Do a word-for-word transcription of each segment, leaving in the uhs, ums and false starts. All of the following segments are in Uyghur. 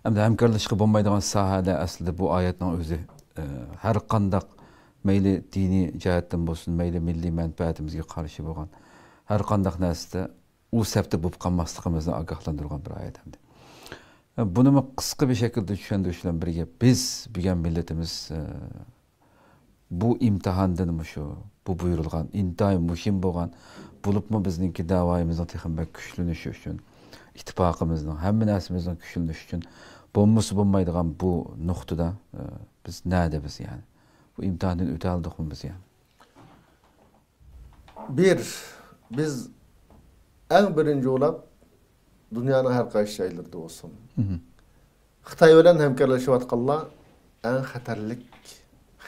ئەمدى ھەمكارلىشىشقا بولمايدىغان ساھەدە ئەسلىدە بۇ ئايەتنىڭ ئۆزى، ئە، ھەر قانداق، مەيلى دىنىي جەھەتتىن بولسۇن، مەيلى مىللىي مەنپەئەتىمىزگە قارشى بولغان ھەر قانداق نەرسىدە ئۇ سەپتە بولۇپ قالماسلىقىمىزنى ئاگاھلاندۇرغان بىر ئايەت ئەمدى. ئە، بۇنىمۇ قىسقا بىر شەكىلدە چۈشەندۈرۈش بىلەن بىرگە، بىز بۈگۈن مىللىتىمىز، ئە، بۇ ئىمتىھاندىن مۇشۇ، بۇ بۇيرۇلغان ئىنتايىن مۇھىم بولغان، بولۇپمۇ بىزنىڭكى دەۋايىمىزنىڭ تېخىمۇ بەك كۈچلىنىشى ئۈچۈن، ئىتتىپاقىمىزنىڭ، ھەممە نەرسىمىزنىڭ كۈچلىنىشى ئۈچۈن بولمىسا بولمايدىغان بۇ نۇقتىدا، ئە، بىز نەدە بىز يەنى؟ بۇ ئىمتىھاندىن ئۆتەلدۇقمۇ بىز يەنى؟ بىر، بىز ئەڭ بىرىنچى بولاپ دۇنيانىڭ ھەر قايسى جايلىرىدا بولسۇن، مهم. خىتاي بىلەن ھەمكارلىشىۋاتقانلار ئەڭ خەتەرلىك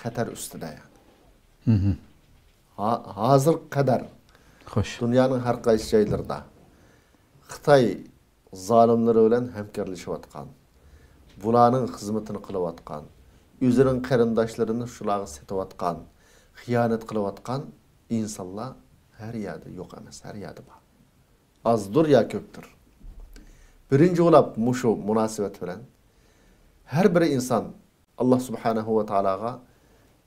خەتەر ئۈستىدە، يەنى. مهم. ھا-، ھازىرغا قەدەر خوش. دۇنيانىڭ ھەر قايسى جايلىرىدا خىتاي زالىملىرى بىلەن ھەمكارلىشىۋاتقان، بۇلارنىڭ خىزمىتىنى قىلىۋاتقان، ئۆزىنىڭ قېرىنداشلىرىنى شۇلارغا سېتىۋاتقان، خىيانەت قىلىۋاتقان ئىنسانلار ھەر يەردە يوق ئەمەس، ھەر يەردە بار. ئازدۇر يا كۆپتۇر. بىرىنچى بولاپ مۇشۇ مۇناسىۋەت بىلەن ھەر بىر ئىنسان ئاللا سۇبھانەھۇ ۋە تائالاغا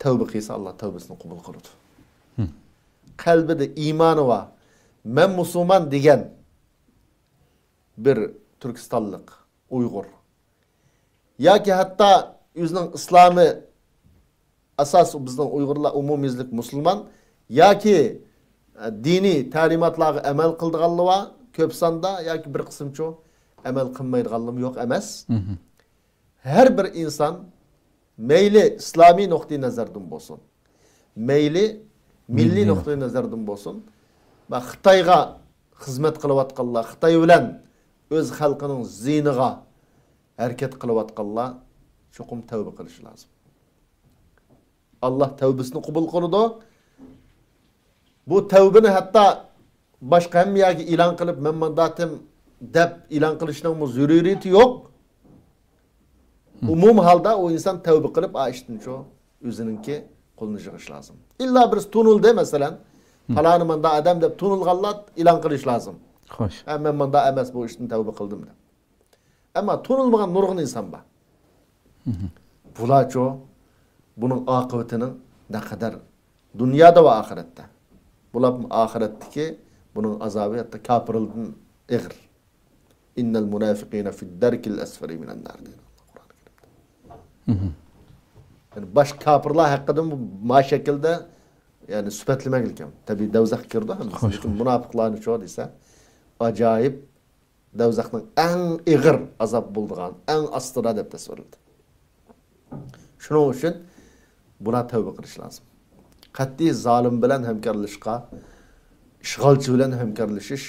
تەۋبە قىلسا، ئاللا تەۋبىسىنى قوبۇل قىلىدۇ. ھىم. قەلبىدە ئىمانى بار، مەن مۇسۇلمان دېگەن بىر تۈركىستانلىق، ئۇيغۇر ياكى ھەتتا ئۆزىنىڭ ئىسلامى ئاساس بىزنىڭ ئۇيغۇرلار ئومۇميۈزلۈك مۇسۇلمان ياكى، ئە، دىنىي تەلىماتلارغا ئەمەل قىلىدىغانلار بار، كۆپ ساندا، ياكى بىر قىسىمچۇ ئەمەل قىلمايدىغانلىرىمۇ يوق ئەمەس. مهم. ھەر بىر ئىنسان مەيلى ئىسلامىي نۇقتىئى نەزەردىن بولسۇن، مەيلى مىللىي مىللىي نۇقتىئى نەزەردىن بولسۇن، ۋە خىتايغا خىزمەت قىلىۋاتقانلار، خىتاي بىلەن ئۆز خەلقىنىڭ زىيىنىغا ھەرىكەت قىلىۋاتقانلار چوقۇم تەۋبە قىلىشى لازىم. ئاللا تەۋبىسىنى قوبۇل قىلىدۇ. بۇ تەۋبىنى ھەتتا باشقا ھەممە يەرگە ئېلان قىلىپ، مەن مانداتىم دەپ ئېلان قىلىشنىڭمۇ زۆرۈرىيىتى يوق. ئومۇمىي ھالدا ئۇ ئىنسان تەۋبە قىلىپ، ئا ئىشتىن شۇ ئۆزىنىڭكى قولىنى يىغىش لازىم. ئىللا بىرسى تونۇلدى، مەسىلەن، پالانى مانداق ئادەم دەپ تونۇلغانلار ئېلان قىلىش لازىم. خوش. ھە، مەن مانداق ئەمەس، بۇ ئىشتىن تەۋبە قىلدىم دەپ. ئەمما تونۇلمىغان نۇرغۇن ئىنسان بار. بۇلارچۇ، بۇنىڭ ئاقىۋىتىنىڭ نەقەدەر دۇنيادا ۋە ئاخىرەتتە. بۇلار ئاخىرەتتىكى بۇنىڭ ئازابى ھەتتا كاپىرلىقتىن ئېغىر. ئىننەل مۇنافىقىنە فىد دەركىل ئەسفەلى مىنەن نار دەيدۇ قۇرئان كەرىمدە. يەنى باشقا كاپىرلار ھەققىدە ما شەكىلدە، يەنى سۈپەتلىمەگلىكىم. تەبىئىي دەۋزەخكە كىرىدۇ ھەممىسى. لېكىن مۇناپىقلارنىچۇ دېسە، ئاجايىپ دەۋزەخنىڭ ئەڭ ئېغىر ئازاب بولىدىغان، ئەڭ ئاستىدا دەپ تەسۋىرلىدى. شۇنىڭ ئۈچۈن بۇلار تەۋبە قىلىش لازىم. قەتئىي زالىم بىلەن ھەمكارلىشىشقا، ئىشغالچى بىلەن ھەمكارلىشىش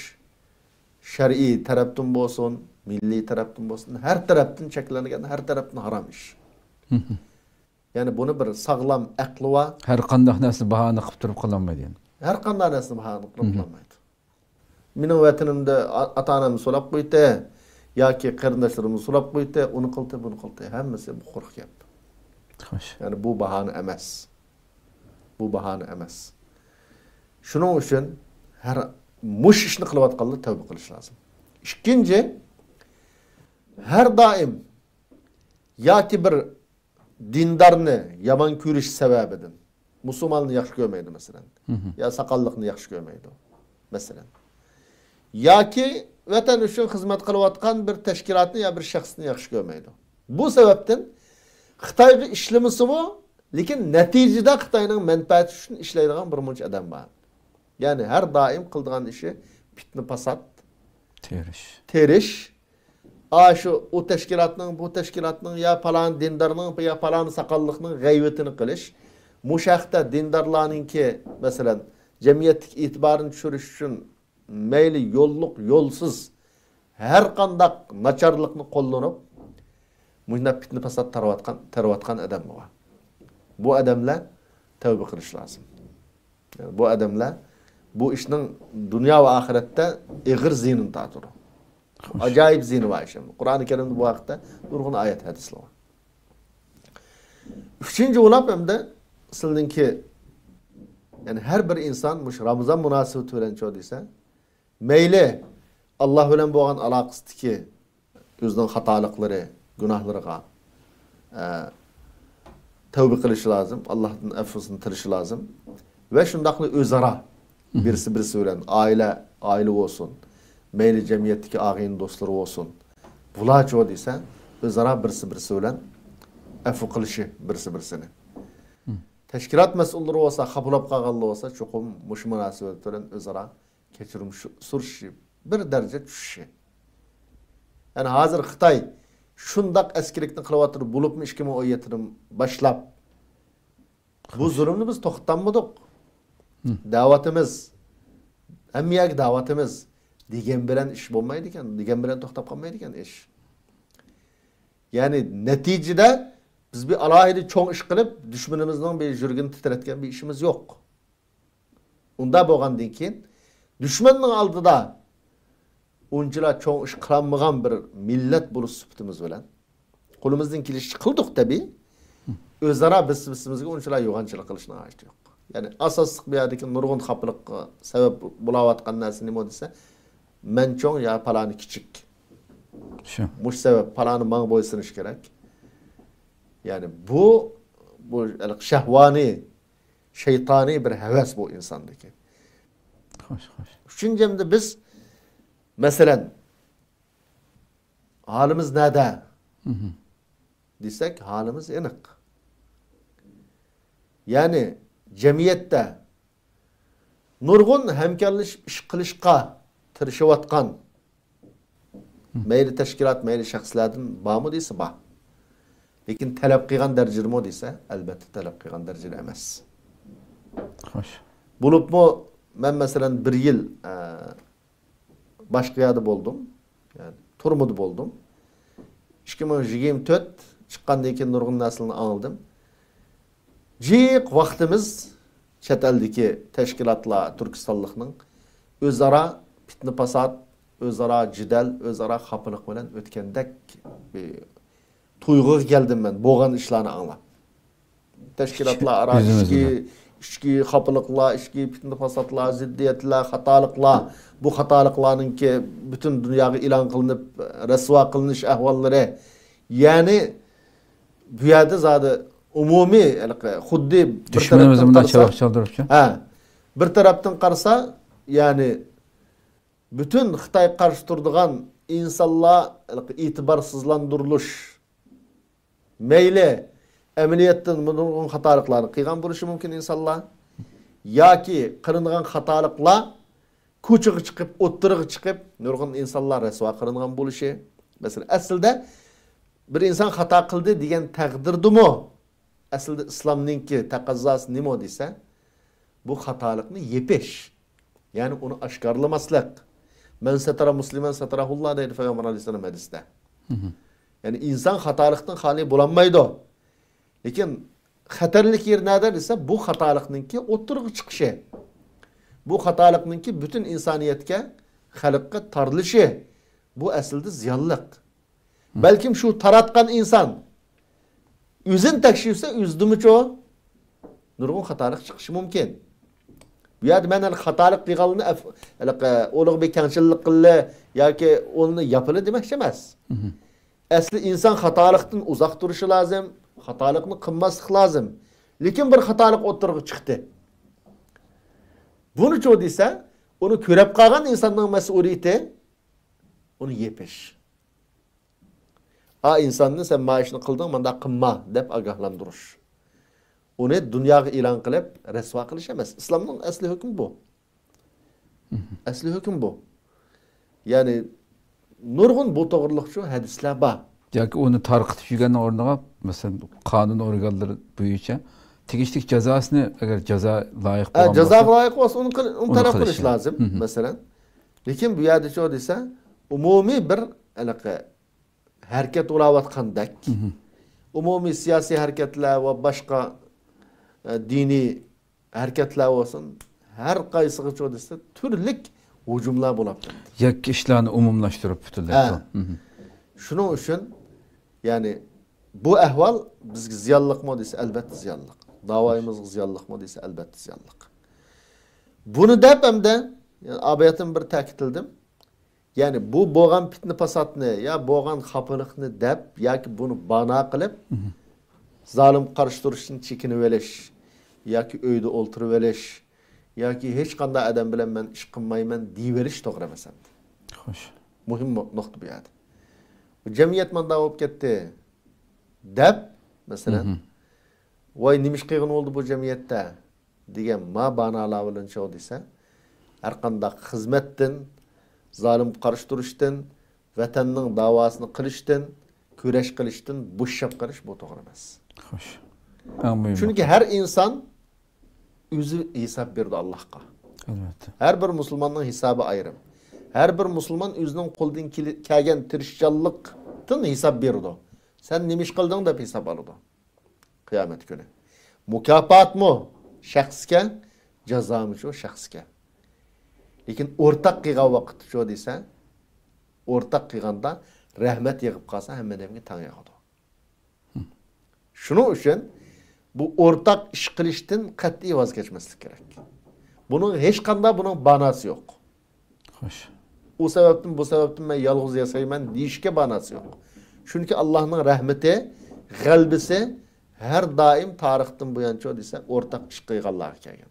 شەرئىي تەرەپتىن بولسۇن، مىللىي تەرەپتىن بولسۇن، ھەر تەرەپتىن چەكلەنگەن، ھەر تەرەپتىن ھارام ئىش. يەنى بۇنى بىر ساغلام ئەقلى بار، ھەر قانداق نەرسىنى باھانە قىلىپ تۇرۇپ قىلالمايدۇ يەنى. ھەر قانداق نەرسىنى باھانە قىلىپ قىلالمايدۇ. مېنىڭ ۋەتىنىمدە ئا-، ئاتا-ئانامنى سولاپ قويدى ياكى قېرىنداشلىرىمنى سولاپ قويدى، ئۇنى قىلدى، بۇنى قىلدى. ھەممىسى بۇ قۇرۇق گەپ. خوش. يەنى بۇ باھانە ئەمەس. بۇ باھانە ئەمەس. شۇنىڭ ئۈچۈن ھەر مۇشۇ ئىشنى قىلىۋاتقانلار تەۋبە قىلىش لازىم. ئىككىنچى، ھەر دائىم ياكى بىر دىندارنى يامان كۆرۈش سەۋەبىدىن مۇسۇلماننى ياخشى كۆرمەيدۇ، مەسىلەن. يا ساقاللىقنى ياخشى كۆرمەيدۇ، مەسىلەن. ياكى ۋەتەن ئۈچۈن خىزمەت قىلىۋاتقان بىر تەشكىلاتنى يا بىر شەخسنى ياخشى كۆرمەيدۇ. بۇ سەۋەبتىن خىتايغا ئىشلىمىسىمۇ، لېكىن نەتىجىدە خىتاينىڭ مەنپەئەتى ئۈچۈن ئىشلەيدىغان بىر مۇنچە ئادەم بار. يەنى ھەر دائىم قىلىدىغان ئىشى پىتنە-پاسات، تېرىش. تېرىش، ئاشۇ ئۇ تەشكىلاتنىڭ، بۇ تەشكىلاتنىڭ يا پالان دىندارنىڭ يا پالان ساقاللىقنىڭ غەيۋىتىنى قىلىش. مۇشۇ ھەقتە دىندارلارنىڭكى، مەسىلەن، جەمئىيەتتىكى ئېتىبارىنى چۈشۈرۈش ئۈچۈن مەيلى يوللۇق، يولسىز، ھەر قانداق ناچارلىقنى قوللىنىپ، مۇشۇنداق پىتنە-پاسات تارىۋاتقان، تېرىۋاتقان ئادەم بار. بۇ ئادەملەر تەۋبە قىلىش لازىم. يەنى بۇ ئادەملەر بۇ ئىشنىڭ دۇنيا ۋە ئاخىرەتتە ئېغىر زىيىنىنى تارتىدۇ. ئاجايىپ زىيىنى بار ئىش. قۇرئانى كەرىمدە بۇ ھەقتە نۇرغۇن ئايەت، ھەدىسلەر بار. ئۈچىنچى بولاپ ئەمدى سىلىنىڭكى، يەنى ھەر بىر ئىنسان مۇشۇ رامىزان مۇناسىۋىتى بىلەن چۇ دېسە، مەيلى ئاللا بىلەن بولغان ئالاقىسىدىكى ئۆزىنىڭ خاتالىقلىرى، گۇناھلىرىغا، ئە، تەۋبە قىلىشى لازىم، ئاللاھتىن ئەفۋىسىنى تىلىشى لازىم. ۋە شۇنداقلا ئۆزئارا بىرسى بىرسى بىلەن، ئائىلە، ئائىلە بولسۇن، مەيلى جەمئىيەتتىكى ئاغىنە دوستلىرى بولسۇن، بۇلارچۇ دېسە، ئۆزئارا بىرسى بىرسى بىلەن ئەفۇ قىلىشى بىرسى بىرسىنى. تەشكىلات مەسئۇللىرى بولسا، خاپىلاپ قالغانلار بولسا، چوقۇم مۇشۇ مۇناسىۋەت بىلەن ئۆزئارا كەچۈرۈم شۇ-، سورىشىشى، بىر دەرىجە چۈشۈشى. يەنى ھازىر خىتاي شۇنداق ئەسكىلىكنى قىلىۋاتىدۇ، بولۇپمۇ ئىككى مىڭ ئون يەتتىدىن باشلاپ. بۇ زۇلۇمنى بىز توختاتمىدۇق. دەۋاتىمىز. ھەممە يەرگە دەۋاتىمىز. دېگەن بىلەن ئىش بولمايدىكەن، دېگەن بىلەن توختاپ قالمايدىكەن ئىش. يەنى نەتىجىدە بىز بىر ئالاھىدە چوڭ ئىش قىلىپ، دۈشمىنىمىزنىڭ بىر يۈرىكىنى تىترەتكەن بىر ئىشىمىز يوق. ئۇنداق بولغاندىن كېيىن، دۈشمەننىڭ ئالدىدا ئۇنچىلا چوڭ ئىش قىلالمىغان بىر مىللەت بولۇش سۈپىتىمىز بىلەن، قولىمىزدىن كېلىشىچە قىلدۇق تەبىئىي. ئۆزئارا بىز-بىرسىمىزگە ئۇنچىلا يوغانچىلىق قىلىشنىڭ ھاجىتى يوق. يەنى ئاساسلىق بۇ يەردىكى نۇرغۇن خاپىلىققا سەۋەب بولاۋاتقان نەرسە نېمە دېسە، مەن چوڭ يا پالانى كىچىك. شۇ. مۇشۇ سەۋەب پالانى ماڭا بويسۇنۇش كېرەك. يەنى بۇ، بۇ شەھۋانىي، شەيتانىي بىر ھەۋەس بۇ ئىنساندىكى. خوش، خوش. ئۈچىنچى، ئەمدى بىز، مەسىلەن، ھالىمىز نەدە؟ دېسەك، ھالىمىز ئېنىق. يەنى جەمئىيەتتە نۇرغۇن ھەمكارلىشىپ ئىش قىلىشقا تىرىشىۋاتقان مەيلى تەشكىلات، مەيلى شەخسلەردىن بارمۇ دېسە، بار. لېكىن تەلەپ قىلغان دەرىجىدىمۇ دېسە، ئەلبەتتە تەلەپ قىلغان دەرىجىدە ئەمەس. خوش. بولۇپمۇ مەن، مەسىلەن، بىر يىل، ئە، باشقا يەردە بولدۇم. يەنى تۈرمىدە بولدۇم. ئىككى مىڭ يىگىرمە تۆت چىققاندىن كېيىن نۇرغۇن نەرسىلەرنى ئاڭلىدىم. جىق ۋاقتىمىز چەت ئەلدىكى تەشكىلاتلار، تۈركىستانلىقنىڭ ئۆزئارا پىتنە-پاسات، ئۆزئارا جېدەل، ئۆزئارا خاپىلىق بىلەن ئۆتكەندەك بىر تۇيغۇغا كەلدىم مەن، بولغان ئىشلارنى ئاڭلاپ. تەشكىلاتلار ئارا ئىچكى، ئىچكى خاپىلىقلار، ئىچكى پىتنە-پاساتلار، زىددىيەتلەر، خاتالىقلار، بۇ خاتالىقلارنىڭكى پۈتۈن دۇنياغا ئېلان قىلىنىپ، رەسۋا قىلىنىش ئەھۋاللىرى. يەنى بۇ يەردە زادى ئومۇمىي، ھېلىقى خۇددى بىر تەرەپتىن قارىسا، ھە، بىر تەرەپتىن قارىسا، يەنى پۈتۈن خىتايغا قارشى تۇرىدىغان ئىنسانلار، ھېلىقى ئېتىبارسىزلاندۇرۇلۇش، مەيلى ئەمەلىيەتتىن نۇرغۇن خاتالىقلارنى قىلغان بولۇشى مۇمكىن ئىنسانلار، ياكى قىلىنغان خاتالىقلار كوچىغا چىقىپ، ئوتتۇرىغا چىقىپ، نۇرغۇن ئىنسانلار رەسۋا قىلىنغان بولۇشى. مەسىلەن، ئەسلىدە بىر ئىنسان خاتا قىلدى دېگەن تەقدىردىمۇ، ئەسلىدە ئىسلامنىڭكى تەقەززاسى نېمە دېسە، بۇ خاتالىقنى يېپىش. يەنى ئۇنى ئاشكارىلىماسلىق. «مەن سەتەرە مۇسلىمەن سەتەرەھۇللا» دەيدۇ پەيغەمبەر ئەلەيھىسسالام ھەدىستە. يەنى ئىنسان خاتالىقتىن خالىي بولالمايدۇ. لېكىن خەتەرلىك يېرى نەدە دېسە، بۇ خاتالىقنىڭكى ئوتتۇرىغا چىقىشى. بۇ خاتالىقنىڭكى پۈتۈن ئىنسانىيەتكە، خەلققە تارىلىشى. بۇ ئەسلىدە زىيانلىق. بەلكىم شۇ تاراتقان ئىنسان ئۆزىنى تەكشۈرسە، ئۆزىدىمۇچۇ نۇرغۇن خاتالىق چىقىشى مۇمكىن. بۇ يەردە مەن ھېلى خاتالىق قىلغانلىرىنى ئەف-، ھېلىقى ئۇلۇغ بىر كەڭچىللىك قىللى ياكى ئۇنى ياپىلى دېمەكچى ئەمەس. ئەسلى ئىنسان خاتالىقتىن ئۇزاق تۇرۇشى لازىم، خاتالىقنى قىلماسلىق لازىم. لېكىن بىر خاتالىق ئوتتۇرىغا چىقتى. بۇنىچۇ دېسە، ئۇنى كۆرۈپ قالغان ئىنساننىڭ مەسئۇلىيىتى ئۇنى يېپىش. ئا ئىنساننى، «سەن ما ئىشنى قىلدىڭ، مانداق قىلما» دەپ ئاگاھلاندۇرۇش. ئۇنى دۇنياغا ئېلان قىلىپ رەسۋا قىلىش ئەمەس. ئىسلامنىڭ ئەسلى ھۆكمى بۇ. ئەسلى ھۆكۈم بۇ. يەنى نۇرغۇن بۇ توغرىلىقچۇ ھەدىسلەر بار. ياكى ئۇنى تارقىتىپ يۈرگەننىڭ ئورنىغا، مەسىلەن، قانۇن ئورگانلىرى بويىچە تېگىشلىك جازاسىنى، ئەگەر جازا لايىق بولغان جازاغا بولسا، لايىق بولسا، ئۇنى قىل-، ئۇنى تەلەپ قىلىش لازىم، مەسىلەن. لېكىن بۇ يەردىچۇ دېسە، ئومۇمىي بىر ھېلىقى ھەرىكەت بولاۋاتقاندەك، ئومۇمىي سىياسىي ھەرىكەتلەر ۋە باشقا، ئە، دىنىي ھەرىكەتلەر بولسۇن، ھەر قايسىغىچۇ دېسە، تۈرلۈك ھۇجۇملار بولاپ تۇرىدۇ. يەككە ئىشلارنى ئومۇملاشتۇرۇپ پۈتۈنلەي. ھە. شۇنىڭ ئۈچۈن، يەنى، بۇ ئەھۋال بىزگە زىيانلىقمۇ دېسە، ئەلبەتتە زىيانلىق. داۋايىمىزغا زىيانلىقمۇ دېسە، ئەلبەتتە زىيانلىق. بۇنى دەپ ئەمدى، يەنى، ئاباياتىن بىر تەكىتلىدىم. يەنى بۇ بولغان پىتنە-پاساتنى يا بولغان خاپىلىقنى دەپ ياكى بۇنى بانا قىلىپ، زالىمغا قارشى تۇرۇشتىن چېكىنىۋېلىش ياكى ئۆيدە ئولتۇرۇۋېلىش ياكى ھېچقانداق ئادەم بىلەن مەن ئىش قىلمايمەن دېيىۋېلىش توغرا ئەمەس ئەمدى. خوش. مۇھىم نۇ-، نۇقتا بۇ يەردە. بۇ جەمئىيەت مانداق بولۇپ كەتتى دەپ، مەسىلەن، ۋاي، نېمە ئىش قىلغىنى بولدى بۇ جەمئىيەتتە؟ دېگەن ما بانالار بىلەن شۇ دېسە، ھەرقانداق خىزمەتتىن، زالىمغا قارشى تۇرۇشتىن، ۋەتەننىڭ داۋاسىنى قىلىشتىن، كۈرەش قىلىشتىن بوشاپ قېلىش بۇ توغرا ئەمەس. خوش. ئەڭ مۇھىمى. چۈنكى ھەر ئىنسان ئۆزى ھېساب بېرىدۇ ئاللاھقا. ئەلۋەتتە. ھەر بىر مۇسۇلماننىڭ ھېسابى ئايرىم. ھەر بىر مۇسۇلمان ئۆزىنىڭ قولىدىن كېلى-، كەلگەن تىرىشچانلىقتىن ھېساب بېرىدۇ. سەن نېمە ئىش قىلدىڭ دەپ ھېساب ئالىدۇ. قىيامەت كۈنى. مۇكاپاتمۇ شەخسكە، جازامۇ شۇ شەخسكە. لېكىن ئورتاق قىلغان ۋاقىتتا شۇ دېسە، ئورتاق قىلغاندا رەھمەت يېغىپ قالسا، ھەممە ئادەمگە تەڭ ياغىدۇ. شۇنىڭ ئۈچۈن بۇ ئورتاق ئىش قىلىشتىن قەتئىي ۋاز كەچمەسلىك كېرەك. بۇنىڭ ھېچقانداق بۇنىڭ باناسى يوق. خوش. ئۇ سەۋەبتىن، بۇ سەۋەبتىن مەن يالغۇز ياسايمەن دېيىشكە باناسى يوق. چۈنكى ئاللاھنىڭ رەھمىتى، غەلىبىسى ھەر دائىم تارىختىن بۇيانچۇ دېسە، ئورتاق ئىش قىلغانلارغا كەلگەن.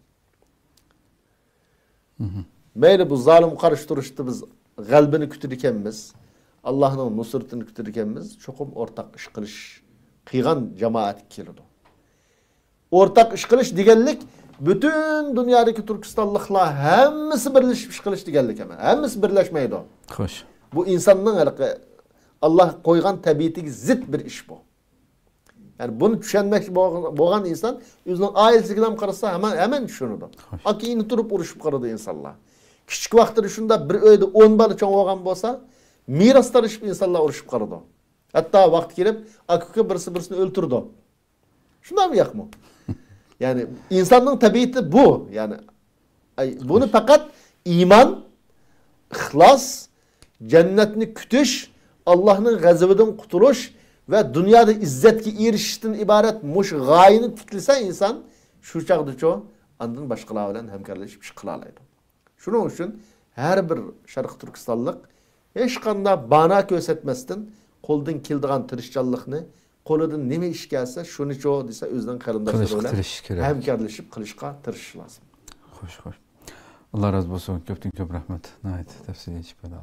مەيلى بۇ زالىمغا قارشى تۇرۇشتا بىز غەلىبىنى كۈتىدىكەنمىز، ئاللاھنىڭ نۇسرىتىنى كۈتىدىكەنمىز، چوقۇم ئورتاق ئىش قىلىش، قىلغان جامائەتكە كېلىدۇ. ئورتاق ئىش قىلىش دېگەنلىك پۈتۈن دۇنيادىكى تۈركىستانلىقلار ھەممىسى بىرلىشىپ ئىش قىلىش دېگەنلىك ئەمەس. ھەممىسى بىرلەشمەيدۇ. خوش. بۇ ئىنساننىڭ ھېلىقى ئاللاھ قويغان تەبىئىتىگە زىت بىر ئىش بۇ. يەنى بۇنى چۈشەنمەكچى بولغان، بولغان ئىنسان ئۆزىنىڭ ئائىلىسىگىلا قارىسا ھەمەن، ھەمەن چۈشىنىدۇ. خوش. ئاكا-ئىنى تۇرۇپ ئۇرۇشۇپ قالىدۇ ئىنسانلار. كىچىك ۋاقتىدا شۇنداق بىر ئۆيدە ئون بالا چوڭ بولغان بولسا، مىراس تالىشىپ ئىنسانلار ئۇرۇشۇپ قالىدۇ. ھەتتا ۋاقتى كېلىپ ئاكا-ئۇكا بىرسى بىرسىنى ئۆلتۈرىدۇ. شۇنداقمۇ ياقمۇ؟ يەنى ئىنساننىڭ تەبىئىتى بۇ. يەنى، ئەي، بۇنى پەقەت ئىمان، ئىخلاس، جەننەتنى كۈتۈش، ئاللاھنىڭ غەزىپىدىن قۇتۇلۇش ۋە دۇنيادا ئىززەتكە ئېرىشىشتىن ئىبارەت مۇشۇ غايىنى تىكلىسە ئىنسان، شۇ چاغدىچۇ ئاندىن باشقىلار بىلەن ھەمكارلىشىپ ئىش قىلالايدۇ. شۇنىڭ ئۈچۈن ھەر بىر شەرقىي تۈركىستانلىق ھېچقانداق بانا كۆرسەتمەستىن، قولىدىن كېلىدىغان تىرىشچانلىقنى، قولىدىن نېمە ئىش كەلسە، شۇنىچۇ دېسە، ئۆزىنىڭ قېرىنداشلىرى قىلىشقا بىلەن تىرىشىش كېرەك. ھەمكارلىشىپ قىلىشقا تىرىشىش لازىم. خوش، خوش. ئاللا رازى بولسۇن. كۆپتىن كۆپ رەھمەت. ناھايىتى تەپسىلىي ئېچىپ بەردى.